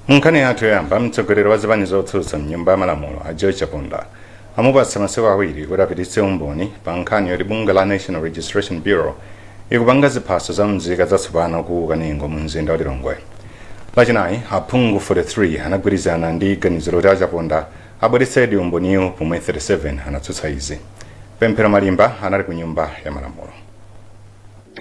Munkhani yathu yoyamba, mtsogoleri wa zipani zotsutsa mnyumba ya malamulo a George Chaponda amupatsa masiku 2 kuti apititse umboni pa nkhani yoti bungwe la National Registration Bureau ikupanga ziphaso za mzika zatsopano ku Kanengo mu mzinda wa Lilongwe. Lachinayi, aphungu 43 anagwirizana ndi ganizo loti a Chaponda abweretsedi umboniwu, pomwe 37 anatsutsa izi. Pemphero Malimba anali ku Nyumba ya Malamulo.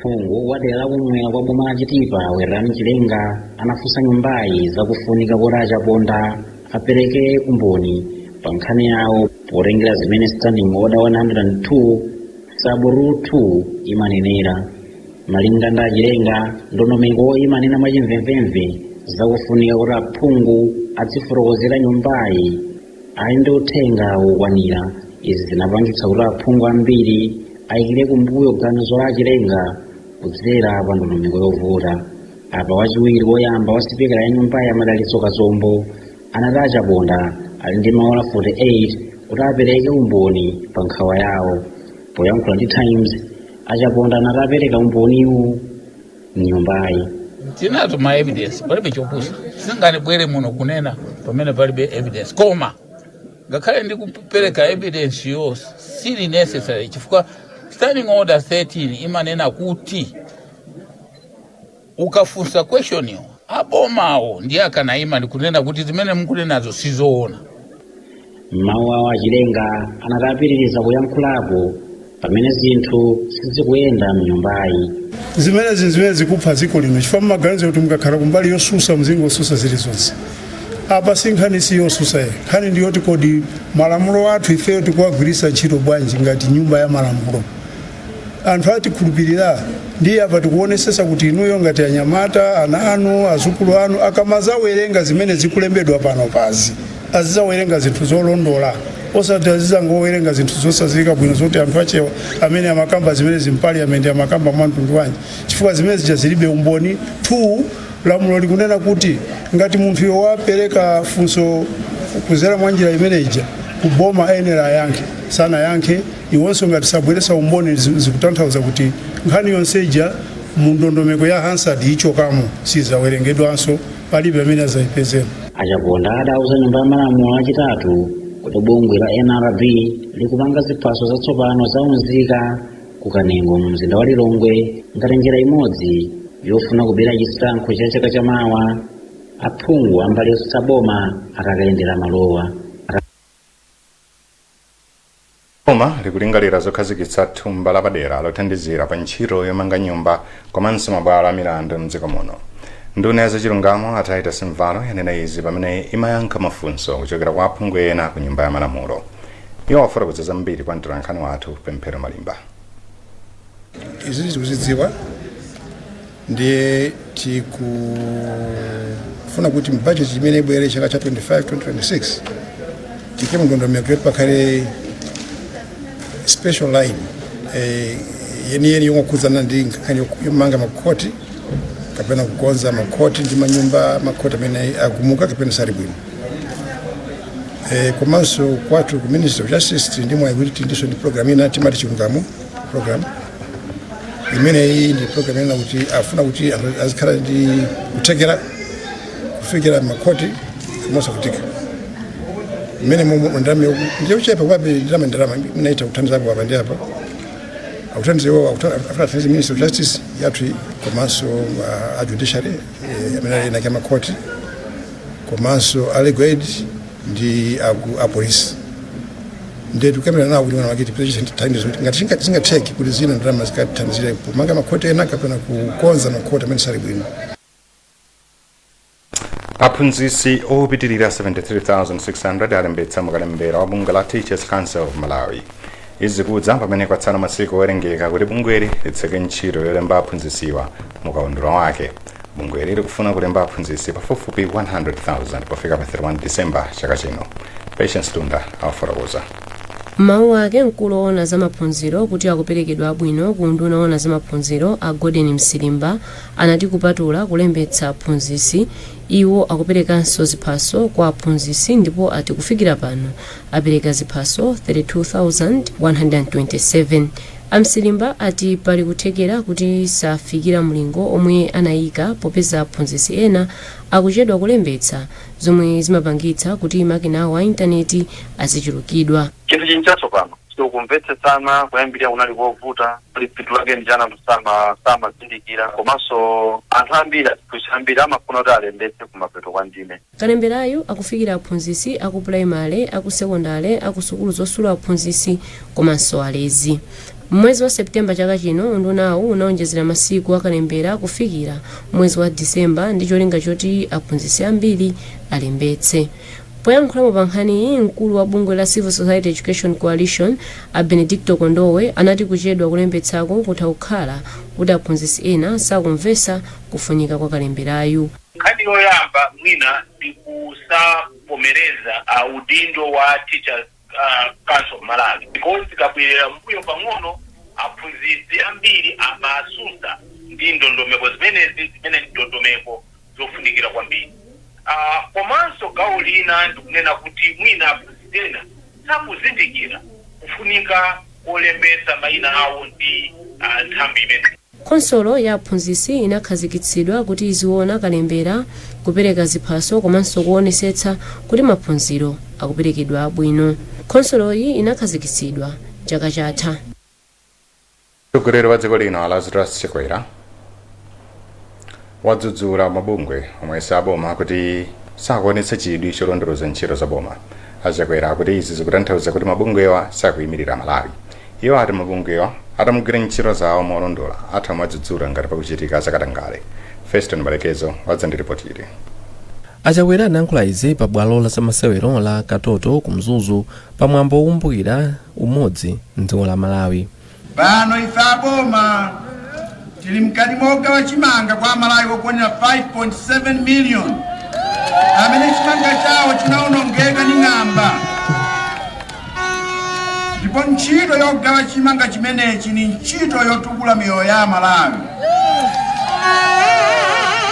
Phungu wa dera la kumwera kwa boma la Chitipa, Werani Chilenga, anafunsa nyumbayi zakufunika kuti a Chaponda apereke umboni pa nkhani yawo potengera zimene Standing Order 102 sub rule 2 imanenera. Malinga ndi Achilenga, ndondomeko imanena mwachimvemvemve zakufunika kuti aphungu adzifotokozera nyumbayi ali ndi uthenga wokwanira. Izi zinapangitsa kuti aphungu ambiri ayikire kumbuyo ganizo la Achilenga kudzera pa ndondomeko yovuta. Apa wachiwiri woyamba wa sipikala ya nyumbayi, Amadalitso Kazombo, anati a Chaponda ali ndi maola 48 kuti apereke umboni pa nkhawa yawo. Poyankhula ndi Times, a Chaponda anati apereka umboniwu mnyumbayi. Tinazo ma evidence, palibe chopusa. Singanibwere muno kunena pamene palibe evidence, koma ngakhale ndikupereka evidence yo sili necessary, chifukwa Standing Order 13 imanena kuti ukafunsa question yo, abomawo ndiye akanayima ndikunena kuti zimene mukunenazo sizoona. Mawu awo, Achilenga anati apitiriza kuyankhulapo pamene zinthu sizikuyenda mnyumbayi. Zimenezi zimene zikupha dziko lino, chifukwa mumaganiza kuti mukakhala kumbali yosusa muzingosusa zilizonse. Apa si nkhani, si yosusa ye. Nkhani ndiyoti kodi malamulo athu ifeyo tikuwagwiritsa ntchito bwanji ngati Nyumba ya Malamulo? Anthu atikhulupirira. Ndiye apa tikuonesesa kuti inuyo ngati anyamata, ana anu, azukulu anu akamazawerenga zimene zikulembedwa pano pazi, azizawerenga zinthu zolondola, osati azizangowerenga zinthu zosazika bwino zoti anthu achewa amene amakamba zimene zimparliament amakamba mwamtundu wanji, chifukwa zimene zija zilibe umboni. 2 Lamulo likunena kuti ngati munthuyo wapereka funso kuzera mwa njira imene ija kuboma, ayenera ayankhe. Sanayankhe iwonso, ngati sabweresa umboni, zikutanthauza kuti nkhani yonse ija mu ndondomeko ya Hansard ichokamo, sizawerengedwanso, palibe amene azayipezera. Achaponda adauza Nyumba ya Malamulo Lachitatu kuti bungwe la NRB likupanga ziphaso zatsopano za unzika ku Kanengo mu mzinda wa Lilongwe ngati njira imodzi yofuna kubera chisankho cha chaka chamawa aphungu ambali yotsutsa boma akakayendera malowa. Boma likulingalira zokhazikitsa thumba lapadera lothandizira pa ntchito yomanga nyumba komanso mabwalo a milandu mdziko muno. Nduna ya zachilungamo a Titus Mvalo yanena izi pamene imayankha mafunso kuchokera kwa aphungu ena ku Nyumba ya Malamulo. Iwo afotokoza zambiri kwa mtolankhani wathu Pemphero Malimba. Izi tikuzidziwa, ndiye tikufuna kuti mbudget imene ibwere chaka cha 25 2026 tike mndondomeko yoti pakhale special line yeniyeni yongokhudzana ndi nkhani yomanga makhoti kapena kukonza makhoti ndi manyumba makhoti amene agumuka kapena sali bwino. Komanso kwathu ku Ministry of Justice tili ndi mwayi kuti tili ndi program ina timati Chilungamo Program. Imeneyi ndi program ina kuti afuna kuti anthu azikhala ndi kuthekera kufikira makhoti mosavutika. Mmene momwe ndalama ndiyochepa kwabe, ndalama inaita kuthandizapo apa ndi apa, akuthandiza iwo, afuna athandize Ministry of Justice yathu komanso a judiciary amene ali nake makhoti komanso a Legal Aid ndi a police. Ndiye tikukambirana nawo kuti mwina tipeze thandizo kuti ngati zingatheke kuti zina ndalama zikathandizire kumanga makhoti ena kapena kukonza makhoti amene sali bwino. Aphunzitsi opitirira 73,600 alembetsa mukalembera wa bungwe la Teachers Council of Malawi. Izi zikudza pamene kwatsala masiku owerengeka kuti bungweli litseke ntchito yolemba aphunzitsiwa mukaundula wake. Bungweli likufuna kulemba aphunzitsi pafupifupi 100,000 pofika pa 31 Disemba chaka chino. Patience Tunda awafotokoza. M'mawu ake, mkulu woona za maphunziro kuti akuperekedwa abwino ku unduna woona za maphunziro, a Gordon Msilimba, anati kupatula kulembetsa aphunzitsi, iwo akuperekanso ziphaso kwa aphunzitsi, ndipo ati kufikira pano apereka ziphaso 32,127. A Msilimba ati pali kuthekera kuti safikira mlingo omwe anayika, popeza aphunzitsi ena akuchedwa kulembetsa, zomwe zimapangitsa kuti makina awo a intaneti azichulukidwa. Chinthu chinthu chatsopano, sikumvetsetsana kuyambirira kunali kovuta. Phindu lake ndi chana, anthu samazindikira, komanso anthu ambiri, aphunzitsi ambiri amafuna kuti alembetse kumapeto kwa ndime. Kalemberayo akufikira aphunzitsi aku pulaimale, aku sekondale, aku sukulu zosula aphunzitsi komanso alezi. Mwezi wa Septemba chaka chino, undunawu unawonjezera masiku akalembera kufikira mwezi wa Disemba ndi cholinga choti aphunzitsi ambiri alembetse. Poyankhulapo pa nkhaniyi, mkulu wa bungwe la Civil Society Education Coalition, a Benedicto Kondowe, anati kuchedwa kulembetsako kutha kukhala kuti aphunzitsi ena sakumvetsa kufunika kwa kalemberayu. Nkhani yoyamba mwina ndi kusavomereza udindo wa Teachers Council of Malawi, because tikabwerera mbuyo pang'ono, aphunzitsi ambiri amasusa ndi ndondomeko zimenezi, zimene ndi ndondomeko zofunikira kwambiri. Komanso gawo lina ndikunena kuti mwina aphunzitsi ena sakuzindikira kufunika kolembetsa mayina awo ndi nthambi imene. Khonsolo ya aphunzitsi inakhazikitsidwa kuti iziona kalembera, kupereka ziphaso komanso kuonesetsa kuti maphunziro akuperekedwa abwino. Khonsoloyi inakhazikitsidwa chaka chatha. Mtsogoleri wa dziko lino, Lazarus Chakwera, wadzudzula mabungwe omwe saboma kuti sakuonetsa chidwi cholondoloza ntchito za boma. A Chakwera akuti izi zikutanthauza kuti mabungwewa sakuyimirira Malawi. Iwo ati mabungwewa atamugwira ntchito zawo molondola, atha kumadzudzula ngati pakuchitika zakatangale. Feston Malekezo wadzandiripotire. A Chakwera anayankhula izi pa bwalo la zamasewero la Katoto ku Mzuzu, pamwambo wokumbukira umodzi mdziko la Malawi. Pano ife aboma tili mkati mogawa chimanga kwa Amalawi okwanira 5.7 million amene chimanga chawo chinawonongeka ndi ng'amba, ndipo ntchito yogawa chimanga chimenechi ni ntchito yotukula miyoyo ya Amalawi.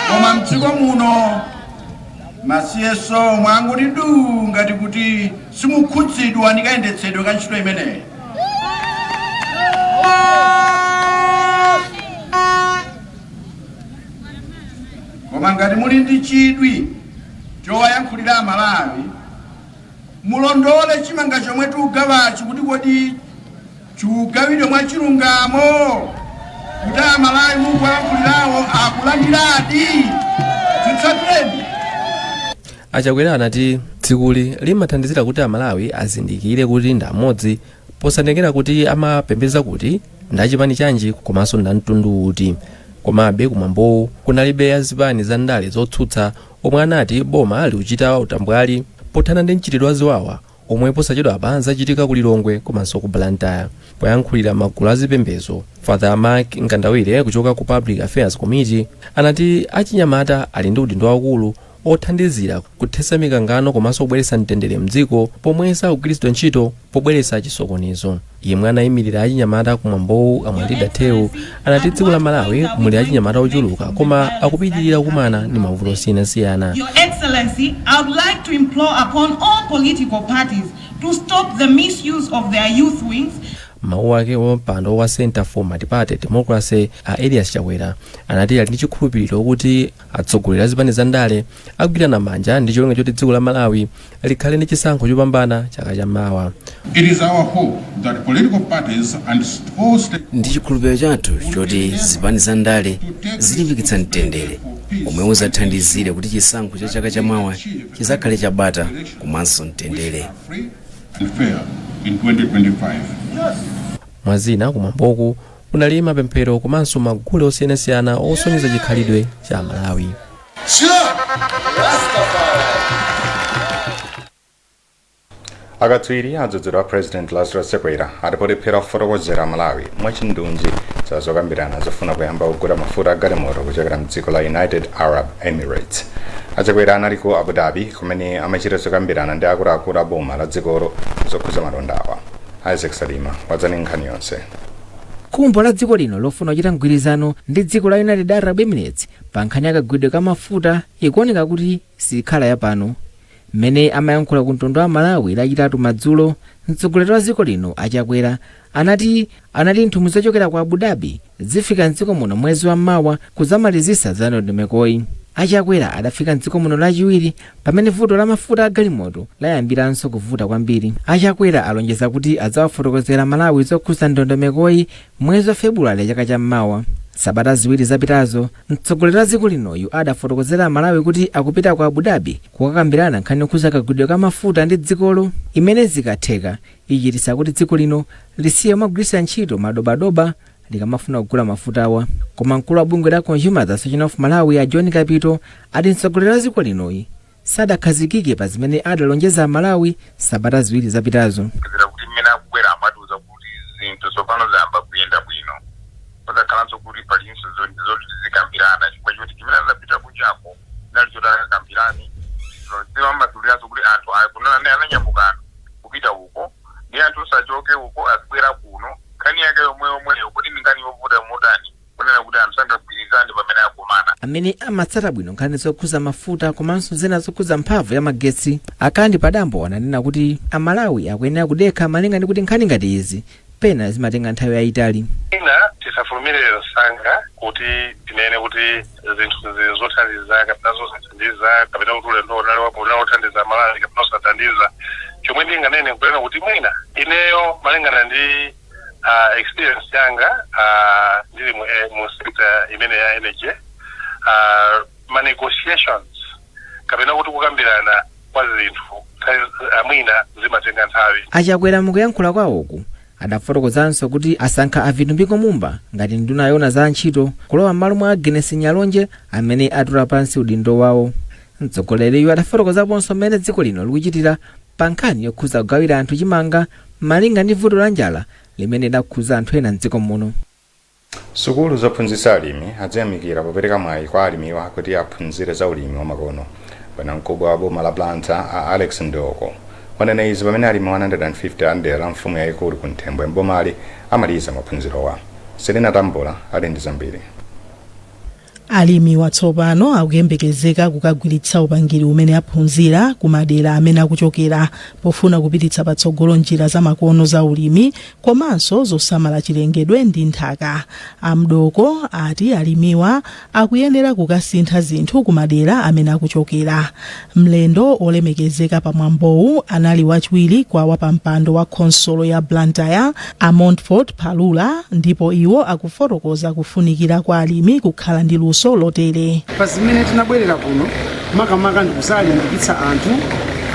Koma mdziko muno ma CSO mwanguti du, ngati kuti simukhudzidwa ndi kayendetsedwe ka ntchito imeneyi. Koma ngati muli ndi chidwi chowayankhulira Amalawi, mulondole chimanga chomwe tikugawachi kuti kodi chikugawidwe mwachilungamo, kuti Amalawi mukuwayankhulirawo akulandiradi. Zitsatireni. A Chakwera anati tsikuli limathandizira kuti Amalawi azindikire kuti ndi amodzi, posatengera kuti amapembedza kuti, ndachipani chanji komanso ndamtundu uti. Komabe kumwambowu kunalibe azipani za ndale zotsutsa, omwe anati boma likuchita utambwali pothana ndi mchitidwe wa ziwawa omwe posachedwapa zachitika ku Lilongwe komanso ku Blantyre. Poyankhulira magulu azipembedzo, Father Mark Mkandawire kuchoka ku Public Affairs Committee anati achinyamata ali ndi udindo waukulu othandizira kuthetsa mikangano komanso kubweretsa mtendere mdziko, pomwe sakugwiritsidwa ntchito pobweretsa chisokonezo. Yemwe anayimirira achinyamata kumwambowu, Amwandida Theu, anati dziko la Malawi muli achinyamata ochuluka, koma akupitirira kukumana ndi mavuto osiyanasiyana. Your Excellency, I would like to implore upon all political parties to stop the misuse of their youth wings. Mawu ake, wapampando wa Center for Multiparty Democracy, a Elias Chakwera, anati ali ndi chikhulupiriro kuti atsogoleri a zipani za ndale agwirana manja ndi cholinga choti dziko la Malawi likhale ndi chisankho chopambana chaka chammawa. It is our hope that political parties and all stakeholders Ndi chikhulupiriro chathu choti zipani za ndale zilimbikitsa mtendere omwe uzathandizire kuti chisankho cha chaka chamawa chizakhale chabata komanso mtendere. Free and fair in 2025. Mwazina, kumwamboku kunali mapemphero komanso magule osiyanasiyana osonyeza chikhalidwe cha Malawi. Akatswiri adzudzula President Lazarus Chakwera ati polephera kufotokozera Malawi mwachindunji za zokambirana zofuna kuyamba kugula mafuta a galimoto kuchokera mdziko la United Arab Emirates. A Chakwera anali ku Abu Dhabi kumene amachita zokambirana ndi akuluakulu a boma la dzikolo zokhuza malondawa. Isaac Salima wadzani nkhani yonse. Khumbo la dziko lino lofuna kuchita mgwirizano ndi dziko la United Arab Emirates pa nkhani ya kagulidwe ka mafuta ikuoneka kuti sikhala yapano. Mmene amayankhula ku mtundu wa Malawi Lachitatu madzulo, mtsogoleri wa dziko lino a Chakwera anati nthumwi zochokera ku Abu Dhabi zifika mdziko muno mwezi wa mawa kudzamalizisa za ndondomekoyi. A Chakwera adafika mdziko muno Lachiwiri pamene vuto la mafuta a galimoto layambiranso kuvuta kwambiri. A Chakwera alonjeza kuti adzawafotokozera Malawi zokhudza ndondomekoyi mwezi wa Februwale chaka cham'mawa. Sabata 2 zapitazo, mtsogoleri wa dziko linoyu adafotokozera Malawi kuti akupita ku Abu Dhabi kukakambirana nkhani yokhudza kagulidwe ka mafuta ndi dzikolo, imene zikatheka ichititsa kuti dziko lino lisiye kumagwiritsa ntchito madobadoba likamafuna kugula mafutawa. Koma mkulu wa bungwe la Consumers Association of Malawi, a John Kapito, ati mtsogoleri wa dziko linoyi sadakhazikike pa zimene adalonjeza Malawi sabata 2 zapitazo. Kuti mmene akubwera amatiuza kuti zinthu tsopano zayamba kuyenda bwino, pazakhalanso kuti palinso zoti tizikambirana, chifukwa choti chimene adapita kunjako chinali choti akakambirane. Zimamasuliranso kuti anthu ananyamukana kupita uko ndi anthu osachoke uko azibwera kuno, nkhani yake yomweyomweyo. Kuti ndi nkhani yovuta motani kunena kuti anthu sangagwirizane pamene akumana? Amene amatsata bwino nkhani zokhudza mafuta komanso zina zokhudza mphamvu ya magetsi, Akandi Padambo, ananena kuti Amalawi akuyenera kudekha malinga ndi kuti nkhani ngati izi pena zimatenga nthawi yayitali. Ina tisafulumire msanga kuti tinene kuti zinthu zothandiza kapena zosathandiza, kapena kuti ulendo unali wothandiza Malawi kapena osathandiza. Chomwe ndinganene nkunena kuti mwina ineyo, malingana ndi experience yanga ndili mu sector imene ya energy, ma negotiations kapena kuti kukambirana kwa zinthu mwina zimatenga nthawi. A Chakwera mukuyankhula kwawoku adafotokozanso kuti asankha a Vitumbiko Mumba ngati nduna yona za ntchito kulowa m'malo mwa Agnes Nyalonje amene atula pansi udindo wawo. Mtsogoleriyu adafotokozaponso mmene dziko lino likuchitira pa nkhani yokhudza kugawira anthu chimanga malinga ndi vuto la njala limene lidakhudza anthu ena mdziko muno. Sukulu zophunzitsa alimi adziyamikira popereka mwayi kwa alimiwa kuti aphunzire za ulimi wamakono. Bwanamkubwa wa boma la Blantyre, a Alex Ndoko, wanena izi pamene alimi 150 a mdera la mfumu yayikulu ku Nthembwe mbomali amaliza maphunzirowa. Selina Tambula ali ndi zambiri. Alimi watsopano akuyembekezeka kukagwiritsa upangiri umene aphunzira ku madera amene akuchokera pofuna kupititsa patsogolo njira zamakono za ulimi komanso zosamala chilengedwe ndi nthaka. Amdoko ati alimiwa akuyenera kukasintha zinthu ku madera amene akuchokera. Mlendo olemekezeka pamwambowu anali wachiwiri kwa wapampando wa khonsolo ya Blantyre, a Montfort Palula, ndipo iwo akufotokoza kufunikira kwa alimi kukhala ndi luso lotere. Pa zimene tinabwerera kuno makamaka ndikuzalimbikitsa anthu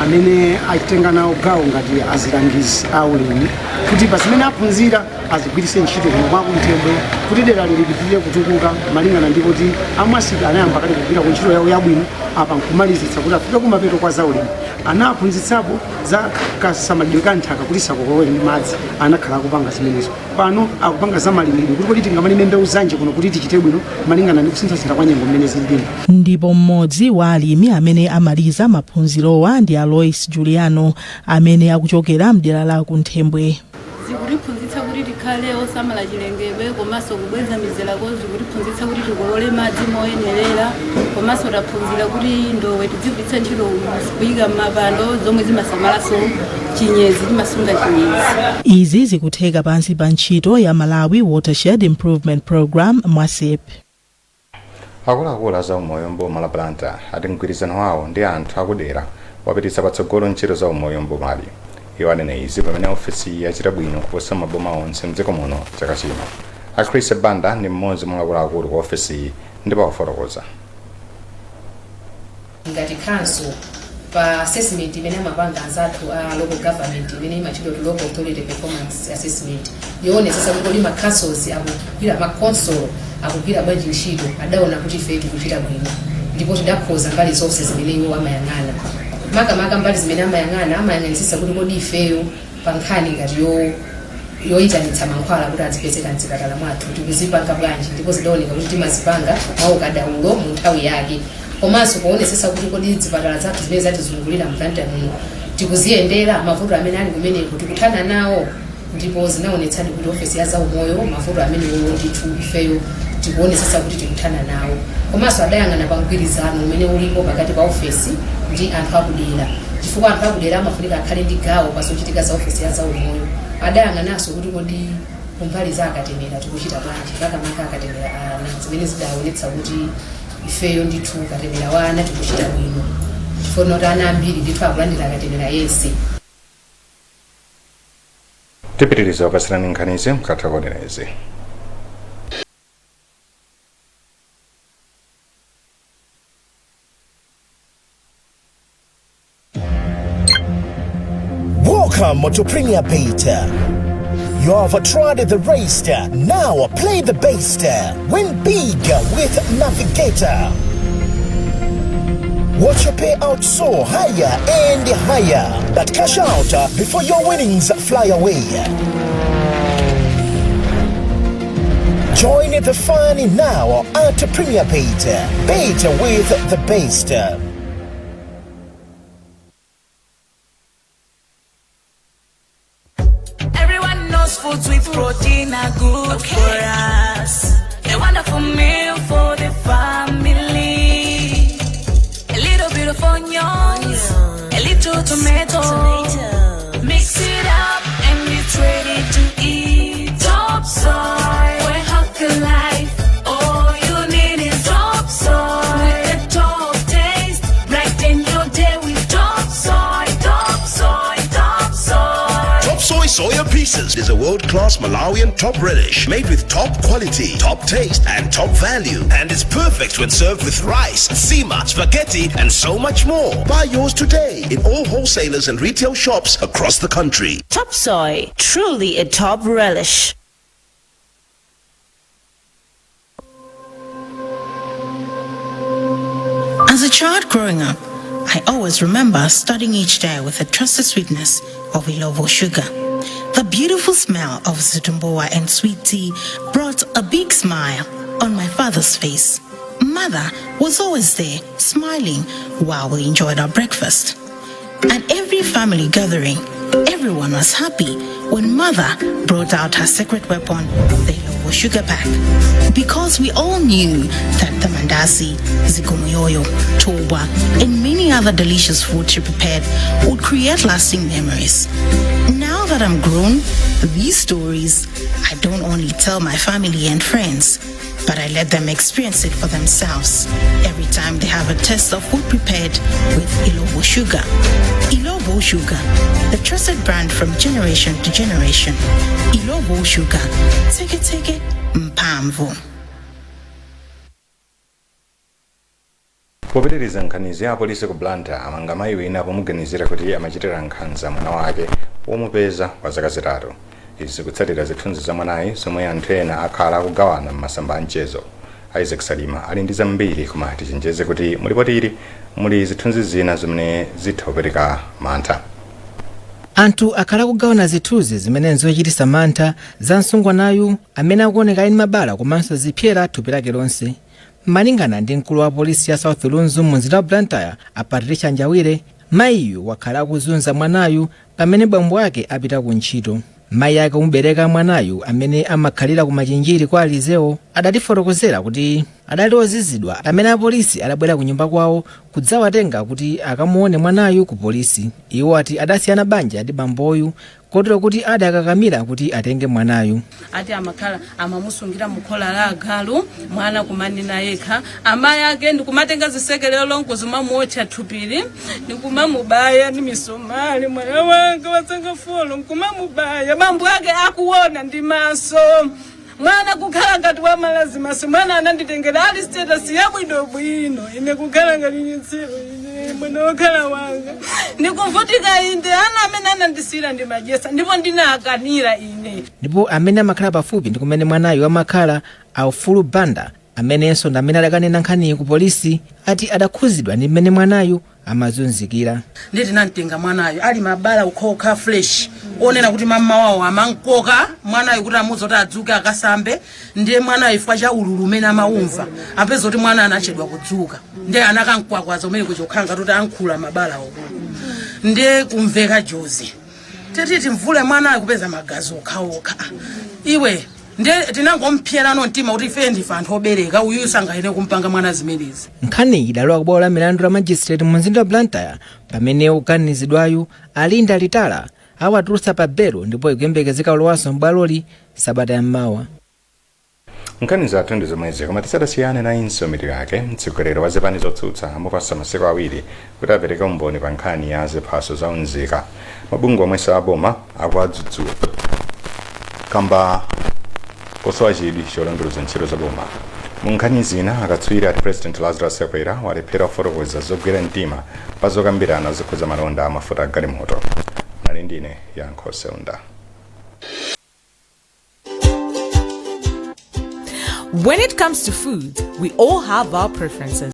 amene achitenga nawo gawo ngati azilangizi a ulimi kuti pa zimene aphunzira azigwiritse ntchito kuno kwa Kunthembwe kuti dera lipitirire kutukuka, malingana ndi kuti amwasika anayamba kale kugwira ku ntchito yawo yabwino apa nkumalizitsa kuti afike kumapeto kwa zaulimi. Anaphunzitsapo za kasamalidwe ka nthaka kuti isakokoloke ndi madzi, anakhala akupanga zimenezo. Pano akupanga za malimidwe, kuti kodi tingamalime mbewu zanji kuno kuti tichite bwino malingana ndi kusinthasintha kwa nyengo mmene zilili. Ndipo mmodzi wa alimi amene amaliza maphunzirowa ndi Alois Juliano amene akuchokera mdera la Kunthembwe. Zikutiphunzitsa kuti tikhale osamala chilengedwe komanso kubweza mizerako. Zikutiphunzitsa kuti tikolole madzi moyenerera, komanso taphunzira kuti ndowe tidzigwiritsa ntchito kuyika m'mapando zomwe zimasamalanso chinyezi, timasunga chinyezi. Izi zikutheka pansi pa ntchito ya Malawi Watershed Improvement Program, MWASIP. Akuluakulu a zaumoyo mboma la Blantyre ati mgwirizano wawo ndi anthu akudera wapititsa patsogolo ntchito za umoyo mbomali. Iwo anena izi pamene ofesi yachita bwino kuposa maboma onse mdziko muno chaka chino. A Chris Banda ndi mmodzi mwa akuluakulu ku ofesiyi ndipo akufotokoza. Ngati council, pa assessment imene amapanga anzathu a local government imene imatchedwa kuti Local Authority Performance Assessment, yoonetsetsa kuti kodi ma councils akugwira, ma council akugwira bwanji ntchito, adaona kuti ife tikuchita bwino ndipo tidakhoza mbali zonse zimene iwo amayang'ana. Makamaka mbali zimene amayang'ana, amayang'anitsitsa kuti kodi ifeyo pa nkhani ngati yoyitanitsa mankhwala kuti azipezeka mzipatala mwathu tikuzipanga bwanji, ndipo zidaoneka kuti timazipanga mwaukadaulo mu nthawi yake, komanso kuonetsetsa kuti kodi zipatala zathu zimene zatizungulira m'Blantyre muno tikuziyendera, mavuto amene ali kumeneko tikuthana nawo, ndipo zinaonetsadi kuti ofesi ya zaumoyo mavuto amenewo ndithu ifeyo Tikuonesesa kuti tikuthana nawo. Komanso adayang'ana pa mgwirizano umene ulipo pakati pa ofesi ndi anthu akudera, chifukwa anthu akudera amafunika akhale ndi gawo pa zochitika za ofesi ya zaumoyo. Adayang'ananso kuti kodi kumbali za akatemera tikuchita bwanji, makamaka akatemera ana, zimene zidaonetsa kuti ifeyo ndithu katemera wa ana tikuchita bwino, chifukwa kuti ana ambiri ndithu akulandira akatemera yense. Tipitiriza kupatsirani nkhanizi mkatha kuonerezi. Welcome to Premier Bet. You have tried the rest. Now play the best. Win big with Navigator. Watch your payout soar higher and higher. But cash out before your winnings fly away. Join the fun now at Premier Bet. Bet with the best. Everyone knows foods with protein are good for us. A wonderful meal for the family. A little bit of onions, a little tomato. Mix it up and it's ready to eat. Top soy, we're healthy life. All you need is top soy. With the top taste, brighten your day with top soy, top soy, top soy. Top Soy Soya Pieces is a world-class Malawian top relish made with top quality, top taste, and top value. And is perfect when served with rice, nsima, spaghetti, and so much more. Buy yours today in all wholesalers and retail shops across the country. Top soy, truly a top relish. As a child growing up, I always remember starting each day with the trusted sweetness of Illovo sugar. The beautiful smell of zitumbuwa and sweet tea brought a big smile on my father's face. Mother was always there, smiling while we enjoyed our breakfast. At every family gathering, everyone was happy when mother brought out her secret weapon, the Illovo sugar pack. Because we all knew that the mandasi, zikomoyoyo, toba, and many other delicious food she prepared would create lasting memories. Now that I'm grown, these stories I don't only tell my family and friends, but I let them experience it for themselves every time they have a taste of food prepared with Illovo sugar. Illovo Sugar, the trusted brand from generation to generation. Illovo Sugar, take it, take it, mphamvu. Popitiriza nkhanizi, apolisi ku Blantyre amanga mayi wina pomuganizira kuti amachitira nkhanza mwana wake womupeza wa zaka 3. Izi zikutsatira zithunzi za mwanayi zomwe anthu ena akhala akugawana m'masamba a mchezo. Isaac Salima ali ndi zambiri, koma tichenjeze kuti mulipoti ili muli zithunzi zina zimene zitha kupereka mantha. Anthu akhala akugawana zithunzi zimene nzochititsa mantha za msungwanayu amene akuoneka ali ndi mabala komanso zipsera thupi lake lonse. Malingana ndi mkulu wa polisi ya South Lunzu mu mzinda wa Blantyre, a Patricia Njawire, mayiyu wakhala akuzunza mwanayu pamene bambo ake apita ku ntchito. Mayi ake omubereka mwanayu amene amakhalira ku Machinjiri kwa Alizeo adatifotokozera kuti adali ozizidwa pamene apolisi adabwera ku nyumba kwawo kudzawatenga kuti akamuone mwanayu ku polisi. Iwo ati adasiyana banja ndi bamboyu kotero kuti adakakamira kuti atenge mwanayu. Ati amakhala amamusungira mukhola la agalu, mwana kumanena yekha, amayi ake ndikumatenga zisekelero nkuzimamuotcha thupili, ndikumamubaya ndi misomali. Mwana wanga wazaka 4 nkumamubaya, bambo ake akuona ndi maso, mwana kukhala ngati wamalazi maso. Mwana ananditengera ali status yabwinobwino, ine kukhala ngati chitsiru. Ine mwana wokhala wanga ndikuvutika inde, ana amene anandisiyira ndimadyesa ndipo ndinakanira ine. Ndipo amene amakhala pafupi ndi kumene mwanayu amakhala, Aufulu Banda, amenenso ndi amene adakanena nkhaniyi ku polisi, ati adakhuzidwa ndi mmene mwanayu amazunzikira. Ndiye tinamtenga mwanayo ali mabala okhaokha fresh, onena kuti mama wawo amankoka mwanayo kuti amuuze kuti adzuke akasambe. Ndiye mwanayo chifukwa cha ululu umene amaumva, apeza kuti mwana anachedwa kudzuka, ndiye anakankwakwaza umene kuchokhala ngati kuti ankhula mabala okulu, ndiye kumveka jozi. Titi timvule mwanayo, kupeza magazi okhaokha. Iwe. Ndiye tinangompherano mtima kuti ife ndife anthu obereka, uyu sangayenere kumpanga mwana zimenezi. Nkhaniyi idalowa kubwalo la milandu la magistrate mu mzinda wa Blantyre pamene oganizidwayu Alinda Litala awatulutsa pa belo, ndipo ikuyembekezeka kulowanso m'bwaloli sabata yammawa. Nkhani zathu ndi zomwezi, koma tisadasiyane nayinso mitu yake. Mtsogoleri wa zipani zotsutsa amupatsa masiku 2 kuti apereke umboni pa nkhani ya ziphaso za unzika. Mabungwe omwe saboma akuwadzudzula kamba kosowa chidwi cholondoloza ntchito za boma. Mu nkhani zina, akatswiri ati President Lazarus Chakwera walephera kufotokoza zogwira mtima pa zokambirana zokhudza malonda amafuta agalimoto. Nali ndine Yankho Seunda. When it comes to food, we all have our preferences.